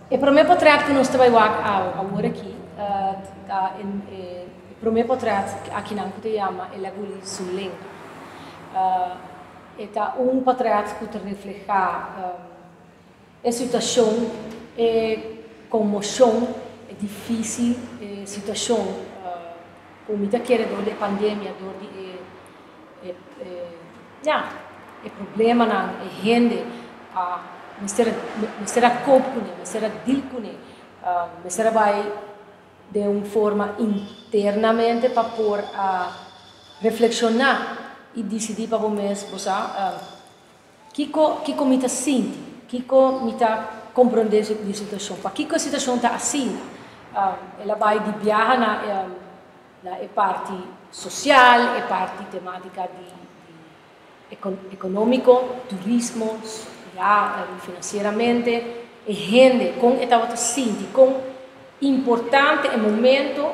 E promé portrèt ku nos ta bai wak awor aki ta e promé portrèt akinan ku ta yama El a guli su lenga. E ta un portrèt ku ta reflehá e situashon, e konmoshon, e difísil situashon ku mi ta kere dor di e pandemia, dor di e ya, e problemanan, e hende a mester mester a cope kuné, mester a deal kuné, mester a bai den un forma internamente pa por a reflekshoná i disidí pa bo mes, bo sa, kiko kiko mi ta sinti, kiko mi ta komprondé di e situashon, pakiko e situashon ta asina. El a bai di biaha na na e parti sosial, e parti temátika di ekonómiko, turismo, ya finansieramente, e hende kon e tabata sinti, kon importante e momento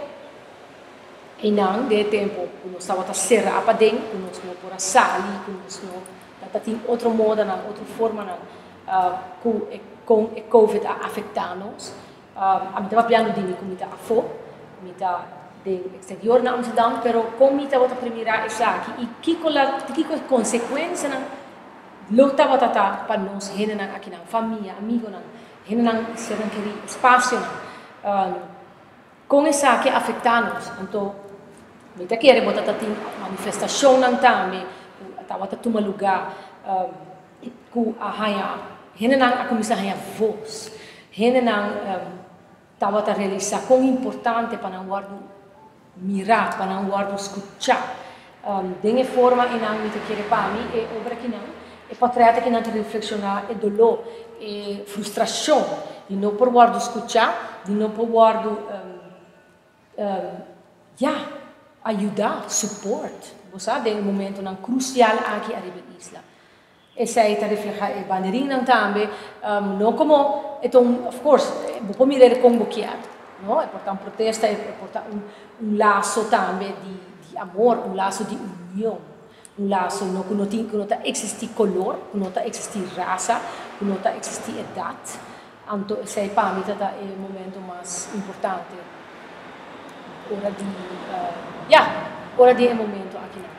einan den e tempu ku nos tabata será paden, ku nos no por a sali, ku nos no tabatin otro modanan, otro formanan ku e kon e covid a afektá nos. Ami ta papiando di mi ku mi ta afó, mi ta den eksterior na Amsterdam, pero kon mi tabata premirá esaki i kiko la kiko e konsekuensianan lo tabata ta pa nos hendenan akinan, famia, amigonan, hendenan sernan kerí, espasionan, kon esaki a afektá nos. Anto mi ta kere bo ta ta tin manifestashonnan tambe ku tabata tuma lugá. Ku a haña, hendenan a kuminsá haña vos. Hendenan tabata realisá kon importante pa nan wòrdu mirá, pa nan wòrdu skuchá. Den e forma einan mi ta kere pa mi e obra akinan, e pòtrèt akinan ta reflekshoná e doló, e frustrashon di no por wòrdu skuchá, di no por wòrdu Ya, a yuda, support, bo sa, den e momentonan crucial aki ariba e isla. Esey ta refleha e banderinnan tambe, no como e ta un, of course, bo por mira e con bo kier, no, e por ta un protesta, e por ta un lazo tambe di amor, un lazo di union, un lazo no cu no tin, cu no ta existi color, cu no ta existi raza, cu no ta existi edad. Anto esei pa mi ta ta e momento mas importante ora di, ya, ora di e momento akinan.